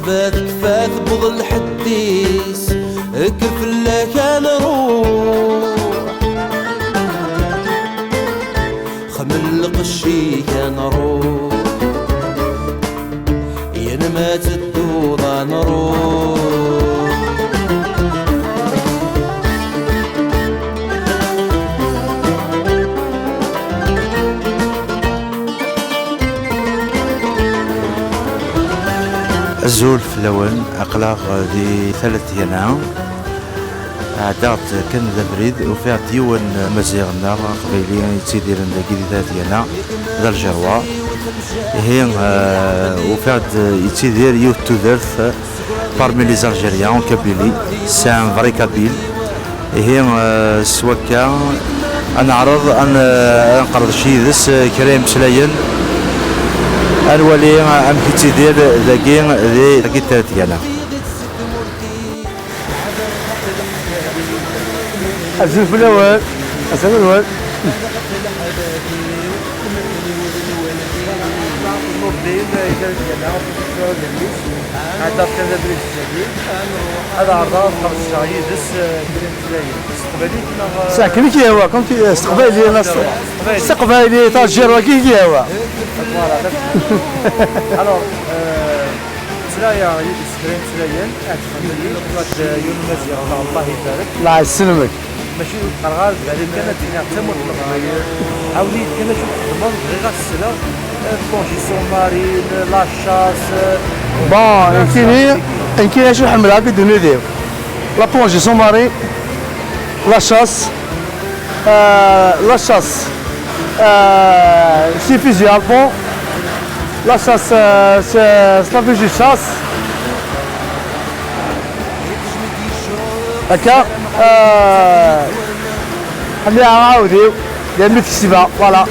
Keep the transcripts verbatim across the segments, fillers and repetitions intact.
Tekfa tewweḍ lḥedd-is, kker fell-ak ad nruḥ. Xmel lqecc-ik ad nruḥ, yan ma tedduḍ ad nruḥ. Azul fell-awen, aql-aɣ di Tala Tyana. Ɛeddaɣ-d kan d abrid, ufiɣ-d yiwen Maziɣ-nneɣ aqbayli yettidiren dagi di Tala Tyana, d Aljerwa. Ihi, eh, ufiɣ-d yettidir yiwet n tudert, parmi les Algériens en Kabylie, c'est un vrai Kabyle. Ihi, eh, s wakka, ad neɛreḍ ad n-, ad nqerdec yid-s, eh, kra imeslayen, ad nwali amek yettidir dagi di, dagi di Tala Tyana. Azul fell-awen. Azul fell-awen. Nurdin, eh, Idarkana, Professeur Lellis, ɛeddaɣ kan abrid sani. Ad ɛerḍeɣ ad xerṣeɣ yid-s, eh, kra n tutlayin. S teqbaylit neɣ, eh, Sakin i k-yehwa, comme tu, eh, s teqbaylit, s teqbaylit, tajirwa i k-yehwa. Voilà, d'accord. Alors, euh, ttlayeɣ yid-s kra n tutlayin, ad tfehmem, ad, eh, yiwen Maziɣ, Allah ibarek. Allah yesselmek. Mačči d qqreɣ ara d Lezzayer kan, ad d-iniɣ d tamurt n Leqbayel. Ɛawed-iyi-d kan acu txedmeḍ, bɣiɣ ad s-sleɣ. Eh, plongée sous-marine, la chasse, eh, Bon, nekkini, nekkini acu ḥemmleɣ akk i ddunit-iw. La plongée sous-marine, la chasse, euh, la chasse, euh, c'est fusil à pompe, la chasse, euh, c'est, c'est la fusil de chasse. Akka, euh, ḥemmleɣ aɛawdiw, yerna mi t-kesbeɣ, voilà.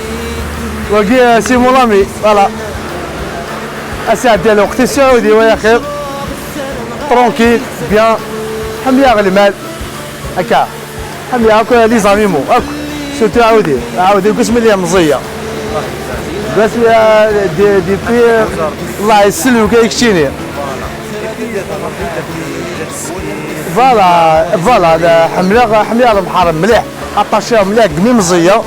Wagi, euh, c'est mon ami, voilà. Ad sɛeddiɣ lweqt-is s uɛawdiw ay axir. Tranquille, bien. Ḥemmleɣ lmal. Akka. Ḥemmleɣ akk les animaux, akk. Surtout aɛawdiw. Aɛawdiw, deg wasmi lliɣ meẓẓiyeɣ. Deg wasmi, euh, de-, depuis, euh, Allah yesselmek ay keččini. Voilà, voilà, la, ḥemmleɣ, ḥemmleɣ lebḥer mliḥ, aṭaciɣ mliḥ deg mi meẓẓiyeɣ.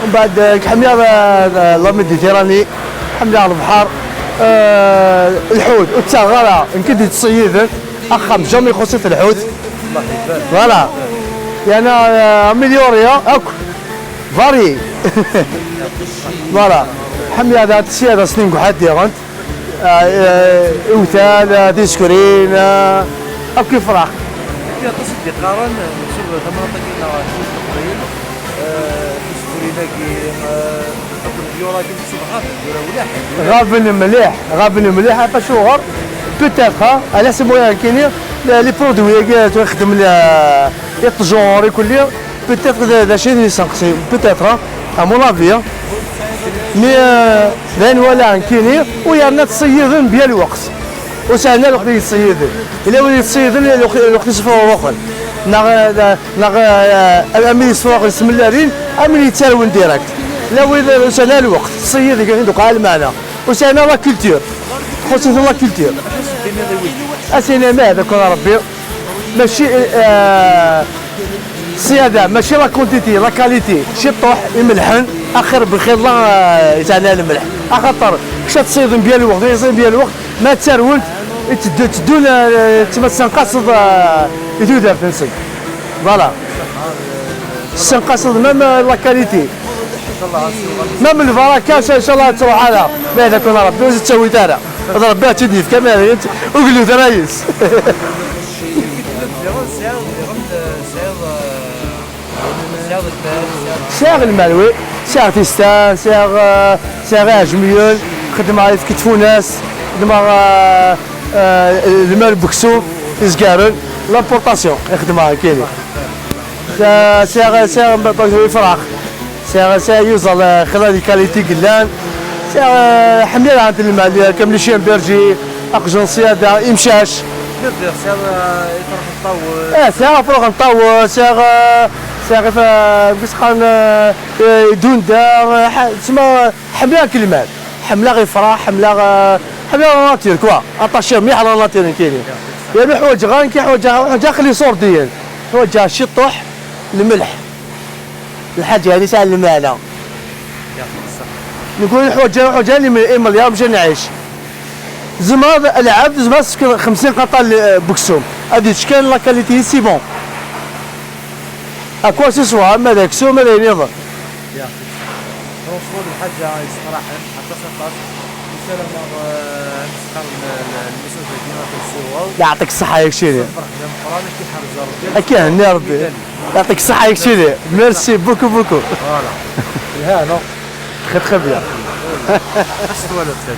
Mbeɛd, eh, ḥemmleɣ, eh, la Méditerranée, ḥemmleɣ lebḥer, eh, lḥut, ur ttaɣeɣ ara, nekk i d-yettṣeyyiden, axxam, jamais ixuṣṣ-it lḥut. Voilà. Yerna, eh, amélioré akk, varié. Voilà. Ḥemmleɣ daɣ tisyada s-nni n uḥaddiɣen. Ah, eh, iwtal, ah, tisekrin, ah, akk ifrax. Aṭas i d-iqqaren, eh, meḥsub tamnaḍt-agi neɣ Tmurt n Leqbayel, eh, tisekrin-agi, eh, akked lbyura-agi meḥsub ɣaben tura mliḥ. Ɣaben mliḥ, ɣaben mliḥ, ɣef acuɣer? Peut-être, ah, ala s moyen kini, les, les produits-agi, eh, ixeddmen, eh, iṭṭjur, ikulli, Peut-être d, d acu i d-yessenqsi, peut-être, hein, à mon avis, hein. Mais, euh, d ayen walaɣ nekkini, u yerna ttṣeyyiden mebla lweqt. Ur sɛin ara lweqt i yettṣeyyiden. Yella wid yettṣeyyiden, lweqt, lweqt-is ifruruxen. Neɣ, euh, neɣ, euh, ami yesfruxen s tmellalin, ami yettarwen direct. Yella wid ur sɛin ara lweqt, ttṣeyyiden kan, donc, ɛelmana. Ur sɛin ara la culture. Txuṣṣ-iten la culture. Asinima, ad akun Rebbi. Mačči, eh, ṣṣyada, mačči la quantité, la qualité. Ciṭṭuḥ, imelḥen, axir bxir la, eh, yettɛelli lmelḥ. Axaṭer, kečč ad tsiḍen bya lweqt, ad tsiḍen bya lweqt, ma ttarwent, iteddu, teddun, eh, tma tessenqaseḍ, eh, i tudert-nsen. Voilà. Tessenqaseḍ même, eh, la qualité. Ma m lbaraka, inchallah ad truḥ ara. Ma d akun Rebbi ur tt-ttawit ara. D Rebbi ad tt-id-yefk, ama d ugellid ara yes. Sɛiɣ lmal, wi. Sɛiɣ tistan, sɛiɣ, eh, sɛiɣ iɛejmiyen, xedmeɣ ayefki n tfunast, xedmeɣ, eh, eh, lmal n weksum, izgaren, l'importation i xedmeɣ nekkini. Sɛiɣ, sɛiɣ, sɛiɣ ifrax. Sɛiɣ, sɛiɣ yuẓal, eh, xilla di qualité yellan. Sɛiɣ, eh, ḥemmleɣ lmal, eh, comme les chiens bergers, aqjun ṣṣyada, imcac. Sɛiɣ, eh, ifrax n ṭawes. Eh, sɛiɣ ifrax n ṭawes, sɛiɣ, eh, sɛiɣ if-, eh, mkis qqaren, eh, eh, idundar, eh, ḥa-, tma, ḥemmleɣ lmal. Ḥemmleɣ ifrax, ḥemmleɣ, eh, حنا لا ناتير كوا، اطاشي مليح على لا ناتير كاينين. يعني حوايج غير كي حوايج، حوايج خلي صور ديال حوايج الشطوح، الملح، الحاجه هذه تاع المعنى. نقول حوايج، حوايج اللي من ايميليا باش نعيش. زعما هذا العبد زعما سكر خمسين قطعه بكسوم، هذه كان لا كاليتي سي بون. اكوا سي سوا، اما ذاك سو ما ذاين يضر. يا اخي، فرونشمون الحاجه يستراحل حتى سطات. السلام عليكم. المسؤول ديالنا في السيوه. يعطيك الصحه ياك شيري. فرحنا مقرانك كي حرز ربي. اكي هني ربي. يعطيك الصحه ياك شيري، ميرسي بوكو بوكو. فوالا. الهانو. تخي تخي بيان. حست ولا تخي.